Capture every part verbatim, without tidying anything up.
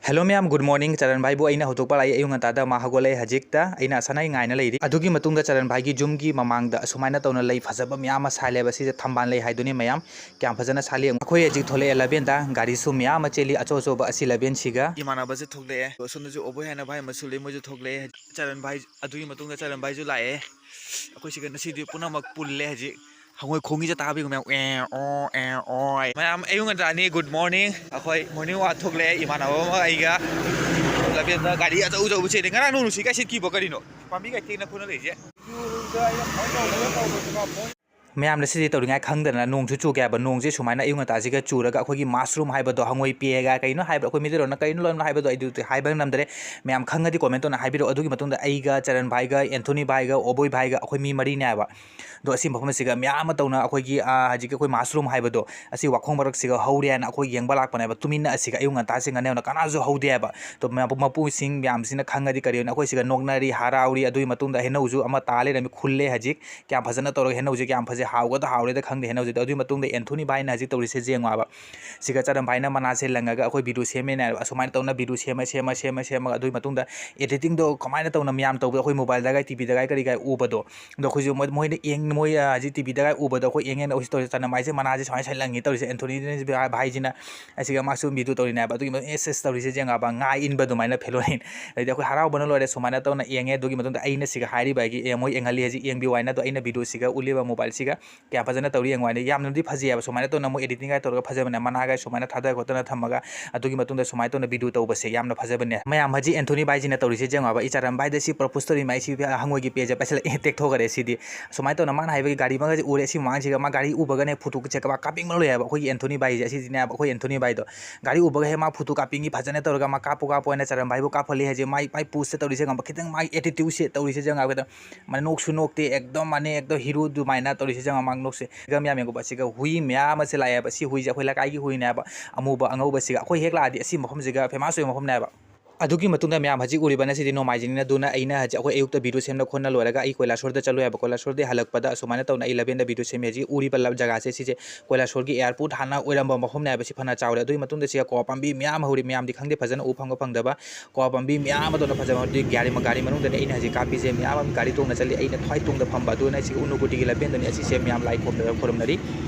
Hello ꯃꯌꯥꯝ, good morning꯫ Charan ꯚꯥꯏꯕꯨ ꯑꯩꯅ ꯍꯧꯗꯣꯛꯄ ꯂꯥꯛꯏ, ꯑꯌꯨꯛ ꯉꯟꯇꯥꯗ ꯃꯥ ꯍꯧꯒꯠꯂꯛꯑꯦ ꯍꯧꯖꯤꯛꯇ꯫ ꯑꯩꯅ ꯑꯁꯥꯅ ꯉꯥꯏꯅ ꯂꯩꯔꯤ꯫ ꯑꯗꯨꯒꯤ ꯃꯇꯨꯡꯗ ꯆꯔꯟ ꯚꯥꯏꯒꯤ ꯌꯨꯝꯒꯤ ꯃꯃꯥꯡꯗ ꯑꯁꯨꯃꯥꯏꯅ ꯇꯧꯅ ꯂꯩ ꯐꯖꯕ ꯃꯌꯥꯝ ꯑꯃ ꯁꯥꯠꯂꯦꯕ꯫ ꯁꯤꯁꯦ ꯊꯝꯕꯥꯜ ꯂꯩ ꯍꯥꯏꯗꯨꯅꯤ ꯃꯌꯥꯝ꯫ ꯀꯌꯥꯝ ꯐꯖꯅ ꯁꯥꯠꯂꯤ ꯌꯦꯡꯉꯨ꯫ ꯑꯩꯈꯣꯏ ꯍꯧꯖꯤꯛ ꯊꯣꯛꯂꯛꯑꯦ ꯂꯝꯕꯦꯟꯗ꯫ ꯒꯥꯔꯤꯁꯨ ꯃꯌꯥꯝ ꯑꯃ ꯆꯦꯜꯂꯤ ꯑꯆꯧ ꯑꯆꯧꯕ ꯑꯁꯤ ꯂꯝꯕꯦꯟꯁꯤꯒ꯫ ꯏꯃꯥꯟꯅꯕꯁꯦ ꯊꯣꯛꯂꯛꯑꯦ꯫ ꯑꯁꯣꯝꯗꯁꯨ ꯑꯣꯕꯣꯏ ꯍꯥꯏꯅ ꯚꯥꯏ ꯑꯃꯁꯨ ꯂꯩ, ꯃꯣꯏꯁꯨ ꯊꯣꯛꯂꯛꯑꯦ꯫ ꯆꯔꯟ ꯚꯥꯏ, ꯑꯗꯨꯒꯤ ꯃꯇꯨꯡꯗ ꯆꯔꯟ ꯚꯥꯏꯁꯨ ꯂꯥꯛꯑꯦ꯫ ꯑꯩꯈꯣꯏ ꯁꯤꯒ ꯉꯁꯤꯗꯤ ꯄꯨꯝꯅꯃꯛ ꯄꯨꯜꯂꯦ ꯍꯧꯖꯤꯛ꯫ ꯍꯉꯣꯏ ꯈꯣꯡꯉꯤꯁꯦ ꯇꯥꯕꯤꯌꯨ ꯃꯌꯥꯝ꯫ ꯑꯦ, ꯑꯣ, ꯑꯦ, ꯑꯣ꯫ ꯃꯌꯥꯝ ꯑꯌꯨꯛ ꯉꯟꯇꯥꯅꯤ, good morning꯫ ꯑꯩꯈꯣꯏ morning walk ꯊꯣꯛꯂꯛꯑꯦ, ꯏꯃꯥꯟꯅꯕ ꯑꯃ ꯑꯩꯒ꯫ ꯂꯝꯕꯦꯟꯗ ꯒꯥꯔꯤ ꯑꯆꯧ ꯑꯆꯧꯕ ꯆꯦꯜꯂꯤ꯫ ꯉꯔꯥꯡ ꯅꯣꯡ ꯅꯨꯡꯁꯤꯠ ꯀꯥꯏ ꯁꯤꯠꯈꯤꯕ ꯀꯔꯤꯅꯣ? ꯄꯥꯝꯕꯤ ꯀꯥꯏ ꯇꯦꯛꯅ ꯈꯣꯠꯅ ꯂꯩꯁꯦ꯫ ꯃꯌꯥꯝꯅ ꯁꯤꯗꯤ ꯇꯧꯔꯤꯉꯥꯏ ꯈꯪꯗꯅ ꯅꯣꯡꯁꯨ ꯆꯨꯒꯦ ꯍꯥꯏꯕ꯫ ꯅꯣꯡꯁꯦ ꯁꯨꯃꯥꯏꯅ ꯑꯌꯨꯛ ꯉꯟꯇꯥꯁꯤꯒ ꯆꯨꯔꯒ ꯑꯩꯈꯣꯏꯒꯤ mushroom ꯍꯥꯏꯕꯗꯣ, ꯍꯉꯣꯏ ꯄꯦꯒ ꯀꯩꯅꯣ ꯍꯥꯏꯕ, ꯑꯩꯈꯣꯏ ꯃꯤꯇꯩꯂꯣꯟꯅ ꯀꯩꯅꯣ ꯂꯣꯟꯅ ꯍꯥꯏꯕꯗꯣ ꯑꯩꯗꯨꯗꯤ ꯍꯥꯏꯕ ꯉꯝꯗ꯭ꯔꯦ꯫ ꯃꯌꯥꯝ ꯈꯪꯉꯗꯤ comment ꯑꯣꯏꯅ ꯍꯥꯏꯕꯤꯔꯛꯑꯣ꯫ ꯑꯗꯨꯒꯤ ꯃꯇꯨꯡꯗ ꯑꯩꯒ ꯆꯔꯟ ꯚꯥꯏꯒ, ꯑꯦꯟꯊꯣꯅꯤ ꯚꯥꯏꯒ, ꯑꯣꯕꯣꯏ ꯚꯥꯏꯒ ꯑꯩꯈꯣꯏ ꯃꯤ ꯃꯔꯤꯅꯦ ꯍꯥꯏꯕ꯫ ꯑꯗꯣ ꯑꯁꯤ ꯃꯐꯝ ꯑꯁꯤꯒ ꯃꯌꯥꯝ ꯑꯃ ꯇꯧꯅ ꯑꯩꯈꯣꯏꯒꯤ, ꯑꯥ, ꯍꯧꯖꯤꯛꯀꯤ ꯑꯩꯈꯣꯏ mushroom ꯍꯥꯏꯕꯗꯣ, ꯑꯁꯤ ꯋꯥꯈꯣꯡ ꯃꯔꯛꯁꯤꯒ ꯍꯧꯔꯦ ꯍꯥꯏꯅ ꯑꯩꯈꯣꯏ ꯌꯦꯡꯕ ꯂꯥꯛꯄꯅꯦꯕ꯫ ꯇꯨꯃꯤꯟꯅ ꯑꯁꯤꯒ ꯑꯌꯨꯛ ꯉꯟꯇꯥꯁꯤꯒ ꯅꯦꯝꯅ ꯀꯅꯥꯁꯨ ꯍꯧꯗꯦ ꯍꯥꯏꯕ꯫ ꯑꯗꯣ ꯃꯄꯨ-, ꯃꯄꯨꯁꯤꯡ ꯃꯌꯥꯝꯁꯤꯅ ꯈꯪꯉꯗꯤ ꯀꯔꯤ ꯍꯥꯏꯅ ꯑꯩꯈꯣꯏ ꯁꯤꯒ ꯅꯣꯛꯅꯔꯤ, ꯍꯔꯥꯎꯔꯤ꯫ ꯑꯗꯨꯒꯤ ꯃꯇꯨꯡꯗ ꯍꯩꯅꯧꯁꯨ ꯑꯃ ꯇꯥ ꯂꯩꯔꯝꯃꯤ, ꯈꯨꯜꯂꯦ ꯍꯧꯖꯤꯛ꯫ ꯀꯌꯥꯝ ꯐꯖꯅ ꯇꯧꯔꯒ ꯍꯩꯅꯧꯁꯦ ꯀꯌꯥꯝ ꯐꯖꯩ, ꯍꯥꯎꯒꯗ꯭ꯔꯥ ꯍꯥꯎꯔꯣꯏꯗ꯭ꯔꯥ ꯈꯪꯗꯦ ꯍꯩꯅꯧꯁꯦ꯫ ꯑꯗꯨꯒꯤ ꯃꯇꯨꯡꯗ ꯑꯦꯟꯊꯣꯅꯤ ꯚꯥꯏꯅ ꯍꯧꯖꯤꯛ ꯇꯧꯔꯤꯁꯦ ꯌꯦꯡꯉꯣ ꯍꯥꯏꯕ꯫ ꯁꯤꯒ ꯆꯔꯟ ꯚꯥꯏꯅ ꯃꯅꯥꯁꯦ ꯂꯪꯉꯒ ꯑꯩꯈꯣꯏ video ꯁꯦꯝꯃꯦꯅ ꯍꯥꯏꯕ꯫ ꯑꯁꯨꯃꯥꯏꯅ ꯇꯧꯅ video ꯁꯦꯝꯃ, ꯁꯦꯝꯃ, ꯁꯦꯝꯃ, ꯁꯦꯝꯃꯒ ꯑꯗꯨꯒꯤ ꯃꯇꯨꯡꯗ editingꯗꯣ ꯀꯃꯥꯏꯅ ꯇꯧꯅ ꯃꯌꯥꯝ ꯇꯧꯕꯗꯣ ꯑꯩꯈꯣꯏ mobileꯗꯒ TVꯗꯒ ꯀꯔꯤ ꯀꯔꯤ ꯎꯕꯗꯣ꯫ ꯑꯗꯣ ꯑꯩꯈꯣꯏꯁꯨ ꯃꯣꯏ-, ꯃꯣꯏꯅ ꯌꯦꯡ-, ꯃꯣꯏ, ꯑ, ꯍꯧꯖꯤꯛ TVꯗꯒ ꯎꯕꯗꯣ ꯑꯩꯈꯣꯏ ꯌꯦꯡ ꯌꯦꯡꯅ ꯑꯩꯈꯣꯏꯁꯨ ꯇꯧꯔꯤꯁꯦ꯫ ꯆꯔꯟ ꯚꯥꯏꯁꯦ ꯃꯅꯥꯁꯦ ꯁꯨꯃꯥꯏꯅ ꯁꯨꯃꯥꯏꯅ ꯂꯪꯉꯤ ꯇꯧꯔꯤꯁꯦ꯫ ꯑꯦꯟꯊꯣꯅꯤ ꯚꯥꯏꯁꯤꯅ ꯑꯁꯤꯒ ꯃꯥꯁꯨ video ꯇꯧꯔꯤꯅꯦ ꯍꯥꯏꯕ꯫ ꯑꯗꯨꯒꯤ ꯃꯇꯨꯡꯗ ꯑꯦꯁ ꯑꯦꯁ ꯇꯧꯔꯤꯁꯦ ꯌꯦꯡꯉꯕ, ꯉꯥ ꯏꯟꯕ ꯑꯗꯨꯃꯥꯏꯅ ꯐꯦꯂꯣꯅꯤ꯫ ꯑꯗꯩꯗꯤ ꯑꯩꯈꯣꯏ ꯍꯔꯥꯎꯕꯅ ꯂꯣꯏꯔꯦ꯫ ꯁꯨꯃꯥꯏꯅ ꯇꯧꯅ ꯌꯦꯡꯉꯦ꯫ ꯑꯗꯨꯒꯤ ꯃꯇꯨꯡꯗ ꯑꯩꯅ ꯁꯤꯒ ꯍꯥꯏꯔꯤꯕ ꯑꯩꯒꯤ, ꯑꯦ, ꯃꯣꯏ ꯌꯦꯡꯍꯜꯂꯤ ꯍꯧꯖꯤꯛ ꯌꯦꯡꯕꯤꯌꯨ ꯍꯥꯏꯅ꯫ ꯑꯗꯣ ꯑꯩꯅ videoꯁꯤꯒ ꯎꯠꯂꯤꯕ mobileꯁꯤꯒ ꯀꯌꯥꯝ ꯐꯖꯅ ꯇꯧꯔꯤ ꯌꯦꯡꯉꯨ ꯍꯥꯏꯅ꯫ ꯌꯥꯝꯅꯗꯤ ꯐꯖꯩ ꯍꯥꯏꯕ꯫ ꯁꯨꯃꯥꯏꯅ ꯇꯧꯅ ꯃꯣꯏ editingꯒ ꯇꯧꯔꯒ ꯐꯖꯕꯅꯦ꯫ ꯃꯅꯥꯒ ꯁꯨꯃꯥꯏꯅ ꯊꯥꯗ ꯈꯣꯠꯇꯅ ꯊꯝꯃꯒ ꯑꯗꯨꯒꯤ ꯃꯇꯨꯡꯗ ꯁꯨꯃꯥꯏꯅ ꯇꯧꯅ video ꯇꯧꯕꯁꯦ ꯌꯥꯝꯅ ꯐꯖꯕꯅꯦ꯫ ꯃꯌꯥꯝ ꯍꯧꯖꯤꯛ ꯑꯦꯟꯊꯣꯅꯤ ꯚꯥꯏꯁꯤꯅ ꯇꯧꯔꯤꯁꯦ ꯌꯦꯡꯉꯣ ꯍꯥꯏꯕ꯫ ꯏ ꯆꯔꯟ ꯚꯥꯏꯗ ꯁꯤ propose ꯇꯧꯔꯤ ꯃꯥꯏ ꯁꯤ ꯍꯉꯣꯏꯒꯤ ꯄꯦꯁꯦ ꯄꯥꯏꯁꯤꯜꯂꯛꯑꯦ, ꯇꯦꯛꯊꯣꯛꯈ꯭ꯔꯦ ꯁꯤꯗꯤ꯫ ꯁꯨꯃꯥꯏꯅ ꯇꯧꯅ ꯃꯥꯅ ꯍꯥꯏꯕꯒꯤ ꯒꯥꯔꯤ ꯑꯃꯒꯁꯦ ꯎꯔꯦ꯫ ꯁꯤ ꯃꯃꯥꯡꯁꯤꯒ ꯃꯥ ꯒꯥꯔꯤ ꯎꯕꯒꯅꯦ photo ꯆꯦꯛ ꯃꯥ ꯀꯥꯞꯄꯤꯡꯕ ꯂꯣꯏ ꯍꯥꯏꯕ꯫ ꯑꯩꯈꯣꯏꯒꯤ ꯑꯦꯟꯊꯣꯅꯤ ꯚꯥꯏꯁꯦ ꯑꯁꯤꯁꯤꯅꯦ ꯍꯥꯏꯕ꯫ ꯑꯩꯈꯣꯏ ꯑꯦꯟꯊꯣꯅꯤ ꯚꯥꯏꯗꯣ ꯒꯥꯔꯤ ꯎꯕꯒ ꯍꯦꯛ ꯃꯥ photo ꯀꯥꯞꯄꯤꯡꯒꯤ ꯐꯖꯅ ꯇꯧꯔꯒ ꯃꯥ ꯀꯥꯞꯄꯨ ꯀꯥꯞꯄꯨ ꯍꯥꯏꯅ ꯆꯔꯟ ꯚꯥꯏꯕꯨ ꯀꯥꯞꯍꯜꯂꯤ ꯍꯥꯏꯁꯦ꯫ ꯃꯥꯏ, ꯃꯥꯏ poseꯁꯦ ꯇꯧꯔꯤꯁꯦ ꯉꯝꯕ ꯈꯤꯇꯪ ꯃꯥꯒꯤ attitudeꯁꯦ ꯇꯧꯔꯤꯁꯦ ꯌꯦꯡꯉꯣ ꯍꯥꯏꯕꯗ꯫ ꯃꯥ ꯅꯣꯛꯁꯨ ꯅꯣꯛꯇꯦ, ꯑꯦꯛꯗꯝ ꯃꯥꯅꯦ ꯑꯦꯛꯗꯝ hero ꯑꯗꯨꯃꯥꯏꯅ ꯇꯧꯔꯤꯁꯦ ꯌꯦꯡꯉꯣ꯫ ꯃꯥ ꯅꯣꯛꯁꯦ ꯐꯤꯒꯝ ꯌꯥꯝ ꯌꯦꯡꯉꯨꯕ꯫ ꯑꯁꯤꯒ ꯍꯨꯏ ꯃꯌꯥꯝ ꯑꯃꯁꯦ ꯂꯥꯛꯑꯦꯕ꯫ ꯁꯤ ꯍꯨꯏꯁꯦ ꯑꯩꯈꯣꯏ ꯂꯩꯀꯥꯏꯒꯤ ꯍꯨꯏꯅꯦꯕ, ꯑꯃꯨꯕ ꯑꯉꯧꯕꯁꯤꯒ꯫ ꯑꯩꯈꯣꯏ ꯍꯦꯛ ꯂꯥꯛꯑꯗꯤ ꯑꯁꯤ ꯃꯐꯝꯁꯤꯒ famous ꯑꯣꯏꯕ ꯃꯐꯝꯅꯦꯕ꯫ ꯑꯗꯨꯒꯤ ꯃꯇꯨꯡꯗ ꯃꯌꯥꯝ ꯍꯧꯖꯤꯛ ꯎꯔꯤꯕ ꯉꯁꯤꯗꯤ ꯅꯣꯡꯃꯥꯏꯖꯤꯡꯅꯤꯅ, ꯑꯗꯨꯅ ꯑꯩꯅ ꯍꯧꯖꯤꯛ ꯑꯩꯈꯣꯏ ꯑꯌꯨꯛꯇ ꯚꯤꯗꯤꯑꯣ ꯁꯦꯝꯅ ꯈꯣꯠꯅ ꯂꯣꯏꯔꯒ ꯑꯩ ꯀꯣꯏꯂꯥꯁꯣꯔꯗ ꯆꯠꯂꯨꯏ ꯍꯥꯏꯕ꯫ ꯀꯣꯏꯂꯥꯁꯣꯔꯗꯒꯤ ꯍꯜꯂꯛꯄꯗ ꯑꯁꯨꯃꯥꯏꯅ ꯇꯧꯅ ꯑꯩ ꯂꯝꯕꯦꯟꯗ ꯚꯤꯗꯤꯑꯣ ꯁꯦꯝꯃꯤ꯫ ꯍꯧꯖꯤꯛ ꯎꯔꯤꯕ ꯂꯝ ꯖꯒꯥꯁꯦ ꯁꯤꯁꯦ ꯀꯣꯏꯂꯥꯁꯣꯔꯒꯤ ꯑꯦꯌꯥꯔꯄꯣꯔꯠ ꯍꯥꯟꯅ ꯑꯣꯏꯔꯝꯕ ꯃꯐꯝꯅꯦ ꯍꯥꯏꯕꯁꯤ ꯐꯅ ꯆꯥꯎꯔꯦ꯫ ꯑꯗꯨꯒꯤ ꯃꯇꯨꯡꯗ ꯁꯤꯗ ꯀ꯭ꯋꯥ ꯄꯥꯝꯕꯤ ꯃꯌꯥꯝ ꯍꯧꯔꯤ, ꯃꯌꯥꯝꯗꯤ ꯈꯪꯗꯦ ꯐꯖꯅ ꯎ ꯐꯪꯕ ꯐꯪꯗꯕ꯫ ꯀ꯭ꯋꯥ ꯄꯥꯝꯕꯤ ꯃꯌꯥꯝ ꯑꯃ ꯇꯧꯅ ꯐꯖꯕ ꯃꯐꯝꯗꯤ ꯒꯥꯔꯤ, ꯒꯥꯔꯤ ꯃꯅꯨꯡꯗꯅꯦ ꯑꯩꯅ ꯍꯧꯖꯤꯛ ꯀꯥꯞꯄꯤꯁꯦ꯫ ꯃꯌꯥꯝ ꯑꯃ ꯒꯥꯔꯤ ꯇꯣꯡꯅ ꯆꯠꯂꯤ, ꯑꯩꯅ ꯈ꯭ꯋꯥꯏ ꯇꯣꯡꯗ ꯐꯝꯕ ꯑꯗꯨꯅ ꯑꯩ ꯁꯤꯒꯤ ꯎꯅꯨꯒꯨꯇꯤꯒꯤ ꯂꯝꯕꯦꯟꯗꯅꯤ꯫ ꯑꯁꯤꯁꯦ ꯃꯌꯥꯝ ꯂꯥꯏ ꯈꯣꯝꯅ ꯈꯨꯔꯨꯝꯅꯔꯤ꯫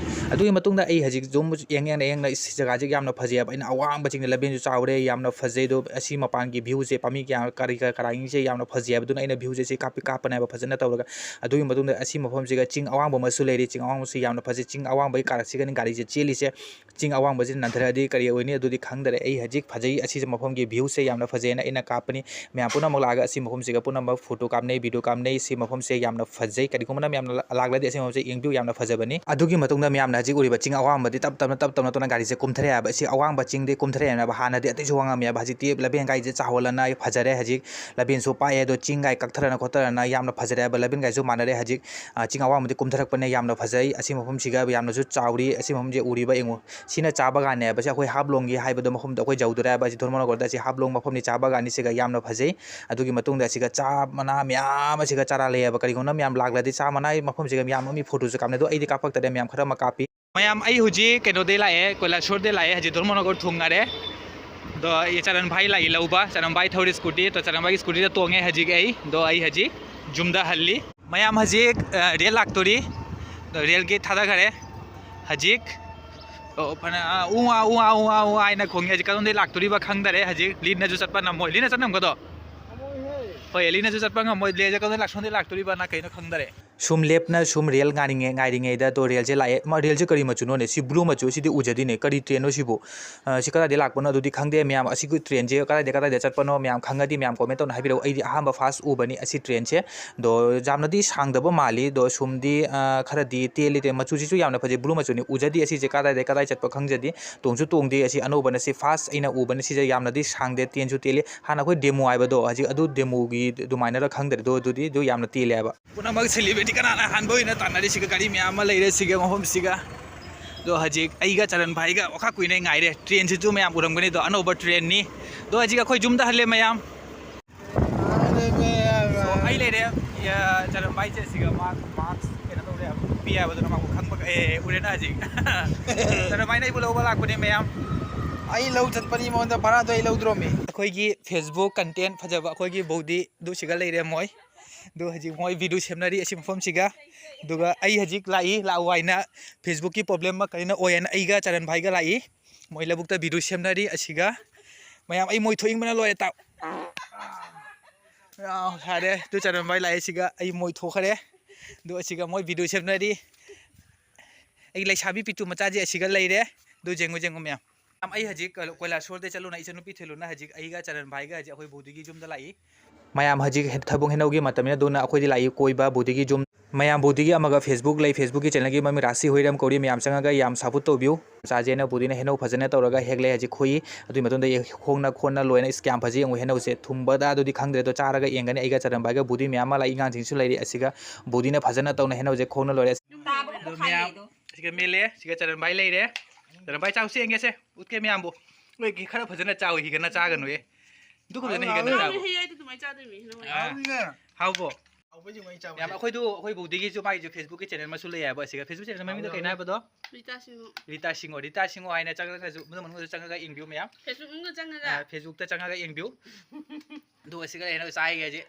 ꯑꯗꯨꯒꯤ ꯃꯇꯨꯡꯗ ꯑꯩ ꯍꯧꯖꯤꯛ ꯖꯨꯝ ꯌꯦꯡ ꯌꯦꯡꯅ ꯌꯦꯡꯅ ꯁꯤ ꯖꯒꯥꯁꯦ ꯌꯥꯝꯅ ꯐꯖꯩ ꯍꯥꯏꯕ꯫ ꯑꯩꯅ ꯑꯋꯥꯡꯕ ꯆꯤꯡꯗ ꯂꯝꯕꯦꯟꯁꯨ ꯆꯥꯎꯔꯦ, ꯌꯥꯝꯅ ꯐꯖꯩ꯫ ꯑꯗꯣ ꯑꯁꯤ ꯃꯄꯥꯟꯒꯤ ꯚ꯭ꯌꯨꯁꯦ, ꯄꯥꯝꯕꯤ ꯀꯌꯥ ꯀꯔꯤ ꯀꯔꯥ ꯀꯔꯥꯡꯁꯦ ꯌꯥꯝꯅ ꯐꯖꯩ ꯍꯥꯏꯕꯗꯨꯅ ꯑꯩꯅ ꯚ꯭ꯌꯨꯁꯦ ꯁꯤ ꯀꯥꯞꯄꯤ ꯀꯥꯞꯄꯅꯦꯕ ꯐꯖꯅ ꯇꯧꯔꯒ꯫ ꯑꯗꯨꯒꯤ ꯃꯇꯨꯡꯗ ꯑꯁꯤ ꯃꯐꯝꯁꯤꯒ ꯆꯤꯡ ꯑꯋꯥꯡꯕ ꯑꯃꯁꯨ ꯂꯩꯔꯤ꯫ ꯆꯤꯡ ꯑꯋꯥꯡꯕꯁꯤ ꯌꯥꯝꯅ ꯐꯖꯩ꯫ ꯆꯤꯡ ꯑꯋꯥꯡꯕꯒꯤ ꯀꯥꯔꯛꯁꯤꯒꯅꯤ ꯒꯥꯔꯤꯁꯦ ꯆꯦꯜꯂꯤꯁꯦ꯫ ꯆꯤꯡ ꯑꯋꯥꯡꯕꯁꯤꯗ ꯅꯟꯊꯔꯛꯑꯗꯤ ꯀꯔꯤ ꯑꯣꯏꯅꯤ ꯑꯗꯨꯗꯤ ꯈꯪꯗꯔꯦ꯫ ꯑꯩ ꯍꯧꯖꯤꯛ ꯐꯖꯩ, ꯑꯁꯤꯁꯦ ꯃꯐꯝꯒꯤ ꯚ꯭ꯌꯨꯁꯦ ꯌꯥꯝꯅ ꯐꯖꯩꯅ ꯑꯩꯅ ꯀꯥꯞꯄꯅꯤ꯫ ꯃꯌꯥꯝ ꯄꯨꯝꯅꯃꯛ ꯂꯥꯛꯑꯒ ꯑꯁꯤ ꯃꯐꯝꯁꯤꯒ ꯄꯨꯝꯅꯃꯛ ꯐꯣꯇꯣ ꯀꯥꯞꯅꯩ, ꯚꯤꯗꯤꯑꯣ ꯀꯥꯞꯅꯩ꯫ ꯁꯤ ꯃꯐꯝꯁꯦ ꯌꯥꯝꯅ ꯐꯖꯩ꯫ ꯀꯔꯤꯒꯨꯝꯕꯅ ꯃꯌꯥꯝꯅ ꯂꯥꯛꯂꯗꯤ ꯑꯁꯤ ꯃꯐꯝꯁꯦ ꯌꯦꯡꯕꯤꯌꯨ, ꯌꯥꯝꯅ ꯐꯖꯕꯅꯤ꯫ ꯑꯗꯨꯒꯤ ꯃꯇꯨꯡꯗ ꯃꯌꯥꯝꯅ ꯍꯧꯖꯤꯛ ꯎꯔꯤꯕ ꯆꯤꯡ ꯑꯋꯥꯡꯕꯗꯤ ꯇꯞ ꯇꯞꯅ ꯇꯞ ꯇꯞꯅ ꯇꯞꯅ ꯒꯥꯔꯤꯁꯦ ꯀꯨꯝꯊꯔꯛꯑꯦ ꯍꯥꯏꯕ꯫ ꯁꯤ ꯑꯋꯥꯡꯕ ꯆꯤꯡꯗꯤ ꯀꯨꯝꯊꯔꯛꯑꯦ ꯍꯥꯏꯕ꯫ ꯍꯥꯟꯅꯗꯤ ꯑꯇꯩꯁꯨ ꯋꯥꯡꯉꯝꯃꯦ ꯍꯥꯏꯕ, ꯍꯧꯖꯤꯛꯇꯤ ꯂꯝꯕꯦꯟ ꯒꯥꯔꯤꯁꯦ ꯆꯥꯎꯍꯜꯂꯅ ꯐꯖꯔꯦ꯫ ꯍꯧꯖꯤꯛ ꯂꯝꯕꯦꯟꯁꯨ ꯄꯥꯛꯑꯦ, ꯑꯗꯣ ꯆꯤꯡ ꯒꯥꯏ ꯀꯛꯊꯔꯅ ꯈꯣꯠꯊꯔꯅ ꯌꯥꯝꯅ ꯐꯖꯔꯦ ꯍꯥꯏꯕ꯫ ꯂꯝꯕꯦꯟ ꯒꯥꯏꯁꯨ ꯃꯥꯟꯅꯔꯦ꯫ ꯍꯧꯖꯤꯛ ꯑ, ꯆꯤꯡ ꯑꯋꯥꯡꯕꯗꯤ ꯀꯨꯝꯊꯔꯛꯄꯅꯦ, ꯌꯥꯝꯅ ꯐꯖꯩ꯫ ꯑꯁꯤ ꯃꯐꯝꯁꯤꯒ ꯌꯥꯝꯅꯁꯨ ꯆꯥꯎꯔꯤ꯫ ꯑꯁꯤ ꯃꯐꯝꯁꯦ ꯎꯔꯤꯕ ꯌꯦꯡꯉꯨ꯫ ꯁꯤꯅ ꯆꯥ ꯕꯒꯥꯟꯅꯦ ꯍꯥꯏꯕꯁꯦ ꯑꯩꯈꯣꯏ ꯍꯥꯐꯂꯣꯡꯒꯤ ꯍꯥꯏꯕꯗꯣ ꯃꯐꯝꯗ ꯑꯩꯈꯣꯏ ꯌꯧꯗꯣꯔꯦ ꯍꯥꯏꯕ꯫ ꯑꯁꯤ ꯙꯔꯃꯅꯒꯔꯗ ꯑꯁꯤ ꯍꯥꯐꯂꯣꯡ ꯃꯐꯝꯅꯤ, ꯆꯥ ꯕꯒꯥꯟꯅꯤ꯫ ꯁꯤꯒ ꯌꯥꯝꯅ ꯐꯖꯩ꯫ ꯑꯗꯨꯒꯤ ꯃꯇꯨꯡꯗ ꯑꯁꯤꯒ ꯆꯥ ꯃꯅꯥ ꯃꯌꯥꯝ ꯑꯁꯤꯒ ꯆꯥꯔꯥ ꯂꯩ ꯍꯥꯏꯕ꯫ ꯀꯔꯤꯒꯨꯝꯕ ꯃꯌꯥꯝ ꯂꯥꯛꯂꯗꯤ ꯆꯥ ꯃꯅꯥ ꯃꯐꯝꯁꯤꯒ ꯃꯌꯥꯝ ꯑꯃ ꯃꯤ ꯐꯣꯇꯣꯁꯨ ꯀꯥꯞꯅꯩ꯫ ꯑꯗꯣ ꯑꯩꯗꯤ ꯀꯥꯞꯄꯛꯇꯔꯦ, ꯃꯌꯥꯝ ꯈꯔ ꯑꯃ ꯀꯥꯞꯄꯤ꯫ ꯃꯌꯥꯝ, ꯑꯩ ꯍꯧꯖꯤꯛ ꯀꯩꯅꯣꯗꯩ ꯂꯥꯛꯑꯦ, ꯀꯣꯏꯂꯥꯁꯣꯔꯗꯩ ꯂꯥꯛꯑꯦ꯫ ꯍꯧꯖꯤꯛ ꯙꯔꯃꯅꯒꯔ ꯊꯨꯡꯉꯔꯦ꯫ ꯑꯗꯣ ꯑꯩ ꯆꯔꯟ ꯚꯥꯏ ꯂꯥꯛꯏ ꯂꯧꯕ꯫ ꯆꯔꯟ ꯚꯥꯏ ꯊꯧꯔꯤ ꯁ꯭ꯀꯨꯇꯤ꯫ ꯑꯗꯣ ꯆꯔꯟ ꯚꯥꯏꯒꯤ ꯁ꯭ꯀꯨꯇꯤꯗ ꯇꯣꯡꯉꯦ ꯍꯧꯖꯤꯛ ꯑꯩ꯫ ꯑꯗꯣ ꯑꯩ ꯍꯧꯖꯤꯛ ꯌꯨꯝꯗ ꯍꯜꯂꯤ꯫ ꯃꯌꯥꯝ ꯍꯧꯖꯤꯛ, ꯑ, ꯔꯦꯜ ꯂꯥꯛꯇꯣꯔꯤ꯫ ꯑꯗꯣ ꯔꯦꯜ ꯒꯦꯠ ꯊꯥꯗꯈꯔꯦ ꯍꯧꯖꯤꯛ꯫ ꯑꯣ, ꯐꯅ, ꯑ, ꯎ, ꯑ, ꯎ, ꯑ, ꯎ, ꯑ, ꯎ, ꯑ ꯍꯥꯏꯅ ꯈꯣꯡꯉꯦ꯫ ꯍꯧꯖꯤꯛ ꯀꯗꯣꯝꯗꯩ ꯂꯥꯛꯇꯣꯔꯤꯕ ꯈꯪꯗꯔꯦ꯫ ꯍꯧꯖꯤꯛ ꯂꯤꯟꯅꯁꯨ ꯆꯠꯄ ꯅꯝꯃꯣꯏ꯫ ꯂꯤꯟꯅ ꯆꯠ ꯅꯝꯒꯗ꯭ꯔꯣ? ꯍꯣꯏ, ꯂꯤꯟꯅꯁꯨ ꯆꯠꯄ ꯉꯝꯃꯣꯏ꯫ ꯂꯤꯟꯁꯦ ꯀꯗꯣꯝꯗꯩ ꯂꯥꯛꯁꯣꯝꯗꯩ ꯂꯥꯛꯇꯣꯔꯤꯕꯅ ꯀꯩꯅꯣ ꯈꯪꯗꯔꯦ꯫ ꯁꯨꯝ ꯂꯦꯞꯅ ꯁꯨꯝ ꯔꯦꯜ ꯉꯥꯏꯔꯤꯉꯩ-, ꯉꯥꯏꯔꯤꯉꯩꯗ ꯑꯗꯣ ꯔꯦꯜꯁꯦ ꯂꯥꯛꯑꯦ꯫ ꯃꯥ ꯔꯦꯜꯁꯦ ꯀꯔꯤ ꯃꯆꯨꯅꯣꯅꯦ? ꯁꯤ ꯕ꯭ꯂꯨ ꯃꯆꯨ, ꯁꯤꯗꯤ ꯎꯖꯗꯦꯅꯦ꯫ ꯀꯔꯤ ꯇ꯭ꯔꯦꯟꯅꯣ ꯁꯤꯕꯨ? ꯑ, ꯁꯤ ꯀꯗꯥꯏꯗꯩ ꯂꯥꯛꯄꯅꯣ ꯑꯗꯨꯗꯤ ꯈꯪꯗꯦ꯫ ꯃꯌꯥꯝ ꯑꯁꯤꯒꯤ ꯇ꯭ꯔꯦꯟꯁꯦ ꯀꯗꯥꯏꯗꯩ ꯀꯗꯥꯏꯗ ꯆꯠꯄꯅꯣ ꯃꯌꯥꯝ ꯈꯪꯉꯗꯤ ꯃꯌꯥꯝ ꯀꯣꯃꯦꯟ ꯇꯧꯅ ꯍꯥꯏꯕꯤꯔꯛꯎ꯫ ꯑꯩꯗꯤ ꯑꯍꯥꯟꯕ ꯐꯥꯔꯁ ꯎꯕꯅꯤ ꯑꯁꯤ ꯇ꯭ꯔꯦꯟꯁꯦ꯫ ꯑꯗꯣ ꯌꯥꯝꯅꯗꯤ ꯁꯥꯡꯗꯕ ꯃꯥꯜꯂꯤ꯫ ꯑꯗꯣ ꯁꯨꯝꯗꯤ, ꯑ, ꯈꯔꯗꯤ ꯇꯦꯜꯂꯤ꯫ ꯇꯦ-, ꯃꯆꯨꯁꯤꯁꯨ ꯌꯥꯝꯅ ꯐꯖꯩ꯫ ꯕ꯭ꯂꯨ ꯃꯆꯨꯅꯤ꯫ ꯎꯖꯗꯦ ꯑꯁꯤꯁꯦ ꯀꯗꯥꯏꯗꯩ ꯀꯗꯥꯏ ꯆꯠꯄ ꯈꯪꯖꯗꯦ꯫ ꯇꯣꯡꯁꯨ ꯇꯣꯡꯗꯦ꯫ ꯑꯁꯤ ꯑꯅꯧꯕꯅ ꯁꯤ ꯐꯥꯔꯁ ꯑꯩꯅ ꯎꯕꯅꯤ꯫ ꯁꯤꯁꯦ ꯌꯥꯝꯅꯗꯤ ꯁꯥꯡꯗꯦ, ꯇꯦꯟꯁꯨ ꯇꯦꯜꯂꯤ꯫ ꯍꯥꯟꯅ ꯑꯩꯈꯣꯏ ꯗꯦꯃꯣ ꯍꯥꯏꯕꯗꯣ ꯍꯧꯖꯤꯛ ꯑꯗꯨ ꯗꯦꯃꯣꯒꯤ ꯑꯗꯨꯃꯥꯏꯅꯔ ꯈꯪꯗ꯭ꯔꯦ꯫ ꯑꯗꯣ ꯑꯗꯨꯗꯤ ꯑꯗꯨ ꯌꯥꯝꯅ ꯇꯦꯜꯂꯦ ꯍꯥꯏꯕ꯫ ꯄꯨꯝꯅꯃꯛ ꯁꯦꯂꯤꯕ꯭ꯔꯤꯇꯤ ꯀꯅꯥꯅ ꯑꯍꯥꯟꯕ ꯑꯣꯏꯅ ꯇꯥꯟꯅꯔꯤꯁꯤꯒ ꯒꯥꯔꯤ ꯃꯌꯥꯝ ꯑꯃ ꯂꯩꯔꯦ ꯁꯤꯒꯤ ꯃꯐꯝꯁꯤꯒ꯫ ꯑꯗꯣ ꯍꯧꯖꯤꯛ ꯑꯩꯒ ꯆꯔꯟ ꯚꯥꯏꯒ ꯋꯥꯈꯥ ꯀꯨꯏꯅ ꯉꯥꯏꯔꯦ꯫ ꯇ꯭ꯔꯦꯟꯁꯤꯁꯨ ꯃꯌꯥꯝ ꯎꯔꯝꯒꯅꯤ꯫ ꯑꯗꯣ ꯑꯅꯧꯕ ꯇ꯭ꯔꯦꯟꯅꯤ꯫ ꯑꯗꯣ ꯍꯧꯖꯤꯛ ꯑꯩꯈꯣꯏ ꯌꯨꯝꯗ ꯍꯜꯂꯦ ꯃꯌꯥꯝ꯫ So, ꯑꯩ ꯂꯩꯔꯦ꯫ ꯆꯔꯝꯕꯥꯏꯁꯦ ꯑꯁꯤꯒ ꯃꯥ ꯃꯥꯛꯁ ꯀꯩꯅꯣ ꯇꯧꯔꯦ, ꯄꯤ ꯍꯥꯏꯕꯗꯨꯅ ꯃꯥꯕꯨ ꯈꯪꯕ, ꯑꯦ, ꯎꯔꯦꯅ ꯍꯧꯖꯤꯛ꯫ ꯆꯔꯝꯕꯥꯏꯅ ꯑꯩꯕꯨ ꯂꯧꯕ ꯂꯥꯛꯄꯅꯦ ꯃꯌꯥꯝ꯫ ꯑꯩ ꯂꯧ ꯆꯠꯄꯅꯤ, ꯃꯉꯣꯟꯗ ꯚꯔꯥꯗꯣ ꯑꯩ ꯂꯧꯗ꯭ꯔꯣꯃꯤ꯫ ꯑꯩꯈꯣꯏꯒꯤ Facebook content ꯐꯖꯕ ꯑꯩꯈꯣꯏꯒꯤ ꯕꯧꯗꯤ ꯑꯗꯨ ꯁꯤꯒ ꯂꯩꯔꯦ ꯃꯣꯏ꯫ ꯑꯗꯨ ꯍꯧꯖꯤꯛ ꯃꯣꯏ ꯚꯤꯗꯤꯑꯣ ꯁꯦꯝꯅꯔꯤ ꯑꯁꯤ ꯃꯐꯝꯁꯤꯒ꯫ ꯑꯗꯨꯒ ꯑꯩ ꯍꯧꯖꯤꯛ ꯂꯥꯛꯏ, ꯂꯥꯛꯎ ꯍꯥꯏꯅ Facebookꯀꯤ problem ꯑꯃ ꯀꯔꯤꯅ ꯑꯣꯏ ꯍꯥꯏꯅ ꯑꯩꯒ ꯆꯔꯟ ꯚꯥꯏꯒ ꯂꯥꯛꯏ꯫ ꯃꯣꯏ ꯂꯧꯕꯨꯛꯇ ꯚꯤꯗꯤꯑꯣ ꯁꯦꯝꯅꯔꯤ ꯑꯁꯤꯒ꯫ ꯃꯌꯥꯝ ꯑꯩ ꯃꯣꯏ ꯊꯣꯛꯏꯪꯕꯅ ꯂꯣꯏꯔꯦ ꯇꯥꯎ꯫ ꯑꯥ, ꯁꯥꯔꯦ꯫ ꯑꯗꯨ ꯆꯔꯟ ꯚꯥꯏ ꯂꯥꯛꯑꯦ ꯁꯤꯒ ꯑꯩ ꯃꯣꯏ ꯊꯣꯛꯈ꯭ꯔꯦ꯫ ꯑꯗꯨ ꯑꯁꯤꯒ ꯃꯣꯏ ꯚꯤꯗꯤꯑꯣ ꯁꯦꯝꯅꯔꯤ꯫ ꯑꯩ ꯂꯩꯁꯥꯕꯤ ꯄꯤꯇꯨ ꯃꯆꯥꯁꯦ ꯑꯁꯤꯒ ꯂꯩꯔꯦ꯫ ꯑꯗꯨ ꯌꯦꯡꯉꯨ, ꯌꯦꯡꯉꯨ ꯃꯌꯥꯝ꯫ ꯃꯌꯥꯝ, ꯑꯩ ꯍꯧꯖꯤꯛ ꯀꯣꯏꯂꯥ ꯁꯣꯔꯗ ꯆꯠꯂꯨꯅ ꯏꯆꯟꯅꯨꯄꯤ ꯊꯤꯜꯂꯨꯅ ꯍꯧꯖꯤꯛ ꯑꯩꯒ ꯆꯔꯟ ꯚꯥꯏꯒ ꯍꯧꯖꯤꯛ ꯑꯩꯈꯣꯏ ꯕꯧꯗꯤꯒꯤ ꯌꯨꯝꯗ ꯂꯥꯛꯏ꯫ ꯃꯌꯥꯝ ꯍꯧꯖꯤꯛ ꯍꯦ-, ꯊꯕꯛ ꯍꯦꯟꯅꯧꯒꯤ ꯃꯇꯝꯅꯤꯅ ꯑꯗꯨꯅ ꯑꯩꯈꯣꯏꯗꯤ ꯂꯥꯛꯏ ꯀꯣꯏꯕ ꯕꯧꯗꯤꯒꯤ ꯌꯨꯝ꯫ ꯃꯌꯥꯝ ꯕꯧꯗꯤꯒꯤ ꯑꯃꯒ Facebook ꯂꯩ, Facebookꯀꯤ channelꯒꯤ ꯃꯃꯤꯡ ꯔꯥꯁꯤ ꯍꯨꯏꯔꯝ ꯀꯧꯔꯤ, ꯃꯌꯥꯝ ꯆꯪꯉꯒ ꯌꯥꯝ support ꯇꯧꯕꯤꯌꯨ꯫ ꯃꯆꯥꯁꯦ ꯑꯩꯅ ꯕꯧꯗꯤꯅ ꯍꯦꯟꯅꯧ ꯐꯖꯅ ꯇꯧꯔꯒ ꯍꯦꯛꯂꯦ ꯍꯧꯖꯤꯛ ꯈꯨꯏ꯫ ꯑꯗꯨꯒꯤ ꯃꯇꯨꯡꯗ ꯑꯩ ꯈꯣꯡꯅ ꯈꯣꯟꯅ ꯂꯣꯏꯅ ꯏꯁ ꯀꯌꯥꯝ ꯐꯖꯩ ꯌꯦꯡꯉꯨ ꯍꯦꯟꯅꯧꯁꯦ꯫ ꯊꯨꯝꯕꯗ ꯑꯗꯨꯗꯤ ꯈꯪꯗ꯭ꯔꯦ ꯑꯗꯣ ꯆꯥꯔꯒ ꯌꯦꯡꯒꯅꯤ꯫ ꯑꯩꯒ ꯆꯔꯟ ꯚꯥꯏꯒ ꯕꯧꯗꯤ ꯃꯌꯥꯝ ꯑꯃ ꯂꯥꯛꯏ, ꯑꯉꯥꯡꯁꯤꯡꯁꯨ ꯂꯩꯔꯤ꯫ ꯑꯁꯤꯒ ꯕꯧꯗꯤꯅ ꯐꯖꯅ ꯇꯧꯅ ꯍꯦꯟꯅꯧꯁꯦ ꯈꯣꯡꯅ ꯂꯣꯏꯔꯦ꯫ ꯇꯥꯕꯒ ꯑꯗꯣ ꯄꯣꯛꯈꯥꯏꯔꯦ ꯃꯌꯥꯝ ꯑꯗꯣ꯫ ꯁꯤꯒ ꯃꯦꯜꯂꯦ, ꯁꯤꯒ ꯆꯔꯟ ꯚꯥꯏ ꯂꯩꯔꯦ꯫ ꯆꯔꯟ ꯚꯥꯏ ꯆꯥꯎꯁꯤ ꯌꯦꯡꯒꯦꯁꯦ, ꯎꯠꯀꯦ ꯃꯌꯥꯝꯕꯨ꯫ ꯅꯣꯏꯒꯤ ꯈꯔ ꯐꯖꯅ ꯆꯥꯎ, ꯍꯤꯒꯅ ꯆꯥꯒꯅꯨꯌꯦ꯫ ꯑꯗꯨ ꯈꯛꯇꯅ ꯍꯤꯒꯅ ꯍꯥꯎꯅ ꯆꯥꯎ꯫ ꯍꯩ ꯍꯥꯏꯗꯤ ꯑꯗꯨꯃꯥꯏꯅ ꯆꯥꯗꯣꯏꯅꯤ, ꯍꯩꯅꯧ ꯍꯥꯏꯗꯤ꯫ ꯑꯥ꯫ ꯍꯥꯎꯕ꯭ꯔꯣ? ꯍꯥꯎꯕꯩꯁꯦ ꯃꯣꯏ ꯆꯥꯕꯁꯦ꯫ ꯌꯥꯝ, ꯑꯩꯈꯣꯏꯗꯨ, ꯑꯩꯈꯣꯏ ꯕꯧꯗꯤꯒꯤꯁꯨ ꯃꯥꯒꯤꯁꯨ Facebookꯀꯤ channel ꯑꯃꯁꯨ ꯂꯩ ꯍꯥꯏꯕ, ꯑꯁꯤꯒ Facebook channel ꯃꯃꯤꯡꯗꯣ ꯀꯩꯅꯣ ꯍꯥꯏꯕꯗꯣ? ꯔꯤꯇꯥ ꯁꯤꯡꯉꯨ꯫ ꯔꯤꯇꯥ ꯁꯤꯡꯉꯨ, ꯔꯤꯇꯥ ꯁꯤꯡꯉꯨ ꯍꯥꯏꯅ ꯆꯪꯉꯒꯁꯨ, ꯃꯅꯨꯡ ꯃꯅꯨꯡꯗ ꯆꯪꯉꯒ ꯌꯦꯡꯕꯤꯌꯨ ꯃꯌꯥꯝ꯫ Facebookꯇ ꯆꯪꯉꯒ? ꯑꯥ, Facebookꯇ ꯆꯪꯉꯒ ꯌꯦꯡꯕꯤꯌꯨ꯫ ꯑꯗꯨꯒ ꯁꯤꯒ ꯂꯩꯅꯕ ꯆꯥꯏꯒꯦ ꯍꯧꯖꯤꯛ꯫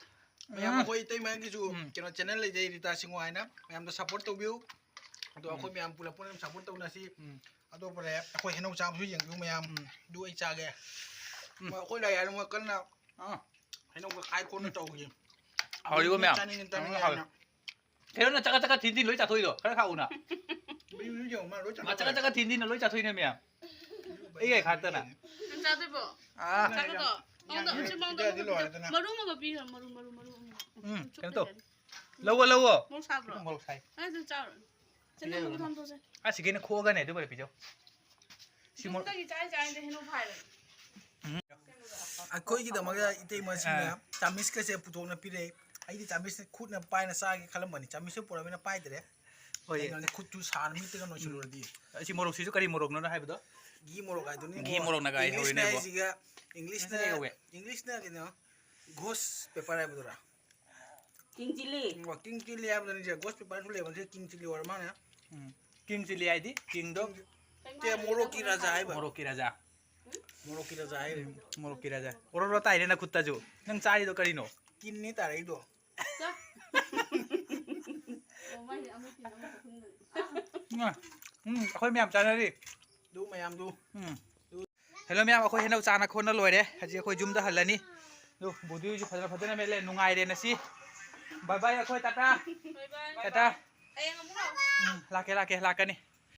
ꯃꯌꯥꯝ, ꯎꯝ꯫ ꯑꯩꯈꯣꯏ ꯏꯇꯩꯃꯒꯤꯁꯨ ꯎꯝ꯫ ꯀꯩꯅꯣ channel ꯂꯩꯖꯩ, ꯔꯤꯇꯥ ꯁꯤꯡꯉꯨ ꯍꯥꯏꯅ꯫ ꯃꯌꯥꯝꯗꯣ support ꯇꯧꯕꯤꯌꯨ꯫ ꯑꯗꯣ ꯎꯝ꯫ ꯑꯩꯈꯣꯏ ꯃꯌꯥꯝ ꯄꯨꯂꯞ ꯄꯨꯟꯅ support ꯇꯧꯅꯁꯤ꯫ ꯎꯝ꯫ ꯑꯇꯣꯞꯄ ꯂꯩ, ꯑꯩꯈꯣꯏ ꯍꯩꯅꯧ ꯆꯥꯕꯁꯨ ꯌꯦꯡꯕꯤꯌꯨ ꯃꯌꯥꯝ꯫ ꯎꯝ꯫ ꯑꯗꯨ ꯑꯩ ꯆꯥꯒꯦ꯫ ꯎꯝ꯫ ꯃꯣꯏ ꯑꯩꯈꯣꯏ ꯂꯥꯏ ꯍꯔꯥꯎꯕ ꯀꯟꯅ ꯑꯥ꯫ ꯍꯩꯅꯧꯒ ꯈꯥꯏ ꯈꯣꯠꯅ ꯎꯝ꯫ ꯇꯧꯔꯤ꯫ ꯍꯥꯎꯔꯤꯕꯣ ꯃꯌꯥꯝ? ꯆꯥꯅꯤꯡꯉꯤ, ꯆꯥꯅꯤꯡꯉꯤ ꯎꯝ, ꯍꯥꯎꯔꯤ꯫ ꯍꯥꯏꯅ꯫ ꯀꯩꯅꯣ ꯅꯪ ꯆꯀꯠ ꯆꯀꯠ ꯊꯤꯟ ꯊꯤꯟ ꯂꯣꯏ ꯆꯥꯊꯣꯛꯏꯗꯣ? ꯈꯔ ꯈꯥꯛꯎꯅ꯫ ꯃꯌꯨꯝꯗ ꯌꯦꯡꯉꯨ, ꯃꯥ ꯂꯣꯏ ꯃꯥ ꯆꯀꯠ ꯆꯀꯠ ꯊꯤꯟ ꯊꯤꯟꯅ ꯂꯣꯏ ꯆꯥꯊꯣꯛꯏꯅꯦ ꯃꯌꯥꯝ꯫ ꯑꯩꯒ ꯈꯥꯛꯇꯅ꯫ ꯅꯪ ꯆꯥꯗꯣꯏꯕꯣ? ꯑꯥ꯫ ꯆꯥꯒꯗ꯭ꯔꯣ? ꯃꯉꯣꯟꯗ ꯎꯆꯤ ꯃꯉꯣꯟꯗ ꯄꯤꯖꯔꯗꯤ ꯑꯃꯨꯛ ꯂꯣꯏꯔꯦꯗꯅ꯫ ꯃꯔꯨ ꯑꯃꯒ ꯄꯤꯈ꯭ꯔꯣ, ꯃꯔꯨ, ꯃꯔꯨ, ꯃꯔꯨ ꯑꯃ꯫ ꯎꯝ, ꯆꯨꯞꯄ ꯀꯩꯅꯣ ꯇꯧ꯫ ꯌꯥꯅꯤ꯫ ꯂꯧꯋꯣ, ꯂꯧꯋꯣ꯫ ꯃꯣꯔꯣꯛ ꯁꯥꯕ꯭ꯔꯣ? ꯃꯣꯔꯣꯛ ꯁꯥꯏ꯫ ꯑꯩ ꯑꯗꯨꯝ ꯆꯥꯔꯣ꯫ ꯁꯤ ꯅꯪ ꯑꯃꯨꯛ ꯊꯝꯗꯣꯛꯁꯦ꯫ ꯑꯁ, ꯁꯤꯒꯤꯅ ꯈꯣꯛꯑꯒꯅꯦ, ꯑꯗꯨꯒ ꯄꯤꯖꯧ꯫ ꯁꯤ ꯃꯣꯔꯣꯛ ꯌꯨꯝꯗꯒꯤ ꯆꯥꯔꯤ ꯆꯥꯔꯤꯗ ꯍꯩꯅꯧ ꯐꯥꯏꯕꯅꯤ꯫ ꯎꯝ꯫ ꯑꯩꯈꯣꯏꯒꯤꯗꯃꯛꯇ ꯏꯇꯩꯃꯁꯤꯡꯅ ꯑꯥ꯫ ꯆꯥꯃꯤꯁꯀꯁꯦ ꯄꯨꯊꯣꯛꯅ ꯄꯤꯔꯛꯑꯦ꯫ ꯑꯩꯗꯤ ꯆꯥꯃꯤꯁꯅ ꯈꯨꯠꯅ ꯄꯥꯏꯅ ꯆꯥꯒꯦ ꯈꯜꯂꯝꯕꯅꯤ꯫ ꯆꯥꯃꯤꯁꯁꯨ ꯄꯨꯔꯛꯑꯕꯅꯤꯅ ꯄꯥꯏꯗ꯭ꯔꯦ꯫ ꯍꯣꯏ꯫ ꯀꯩꯅꯣꯗꯤ ꯈꯨꯠꯇꯨ ꯁꯥꯅ ꯃꯤꯠꯇꯒ ꯅꯣꯏꯁꯤꯜꯂꯨꯔꯗꯤ꯫ ꯎꯝ꯫ ꯑꯁꯤ ꯃꯣꯔꯣꯛꯁꯤꯁꯨ ꯀꯔꯤ ꯃꯣꯔꯣꯛꯅꯣꯅ ꯍꯥꯏꯕꯗꯣ? ꯘꯤ ꯃꯣꯔꯣꯛ ꯍꯥꯏꯗꯨꯅꯤ꯫ ꯘꯤ ꯃꯣꯔꯣꯛꯅꯒ ꯑꯩ ꯏꯪꯂꯤꯁꯅ ꯍꯧꯔꯤꯅꯦꯕꯣ꯫ ꯍꯥꯏꯁꯤꯒ, ꯏꯪꯂꯤꯁꯅ, ꯀꯩ ꯀꯧꯋꯦ? ꯏꯪꯂꯤꯁꯅ ꯀꯩꯅꯣ, ꯒꯣꯁ ꯄꯦꯄꯔ ꯍꯥꯏꯕꯗꯨꯔꯥ? King chili. Um, king chili ꯍꯥꯏꯕꯗꯨꯅꯤ ꯁꯦ, ꯒꯣꯁ ꯄꯦꯄꯔꯁꯨ ꯂꯩꯕ ꯅꯠꯇꯦ, ꯀꯤꯡ ꯆꯤꯂꯤ ꯑꯣꯏꯔ ꯃꯥꯅꯦ꯫ ꯎꯝ꯫ ꯀꯤꯡ ꯆꯤꯂꯤ ꯍꯥꯏꯗꯤ ꯀꯤꯡꯗꯣ? ꯀꯤꯡ-, ꯇꯦ, ꯃꯣꯔꯣꯛꯀꯤ ꯔꯥꯖꯥ ꯍꯥꯏꯕ꯫ ꯃꯣꯔꯣꯛꯀꯤ ꯔꯥꯖꯥ꯫ ꯃꯣꯔꯣꯛꯀꯤ ꯔꯥꯖꯥ ꯍꯥꯏꯔꯦ꯫ ꯃꯣꯔꯣꯛꯀꯤ ꯔꯥꯖꯥ꯫ ꯑꯣꯔꯣꯔꯣ ꯇꯥꯏꯅꯦ ꯅꯈꯨꯠꯇꯁꯨ꯫ ꯅꯪ ꯆꯥꯔꯤꯗꯣ ꯀꯔꯤꯅꯣ? ꯀꯤꯟꯅꯤ ꯇꯥꯔꯛꯏꯗꯣ꯫ ꯆꯥ꯫ ꯑꯣ, ꯃꯥꯏꯁꯦ ꯑꯃꯨꯛ ꯀꯤꯟ ꯑꯃꯨꯛ ꯆꯥꯁꯤꯟꯕꯅꯦ꯫ ꯎꯝ, ꯎꯝ, ꯑꯩꯈꯣꯏ ꯃꯌꯥꯝ ꯆꯥꯅꯔꯤ꯫ ꯑꯗꯨ ꯃꯌꯥꯝꯗꯨ꯫ ꯎꯝ꯫ Hello ꯃꯌꯥꯝ, ꯑꯩꯈꯣꯏ ꯍꯩꯅꯧ ꯆꯥꯅ ꯈꯣꯠꯅ ꯂꯣꯏꯔꯦ꯫ ꯍꯧꯖꯤꯛ ꯑꯩꯈꯣꯏ ꯌꯨꯝꯗ ꯍꯜꯂꯅꯤ꯫ ꯑꯗꯨ ꯕꯨꯙꯤꯁꯨ ꯐꯖꯅ, ꯐꯖꯅ ꯃꯦꯠꯂꯦ, ꯅꯨꯡꯉꯥꯏꯔꯦ ꯉꯁꯤ꯫ Bye bye ꯑꯩꯈꯣꯏ ꯇꯥꯇꯥ꯫ Bye bye꯫ ꯇꯥꯇꯥ꯫ ꯍꯌꯦꯡ ꯑꯃꯨꯛ ꯂꯥꯛꯑꯣ꯫ ꯎꯝ, ꯂꯥꯛꯀꯦ, ꯂꯥꯛꯀꯦ, ꯂꯥꯛꯀꯅꯤ꯫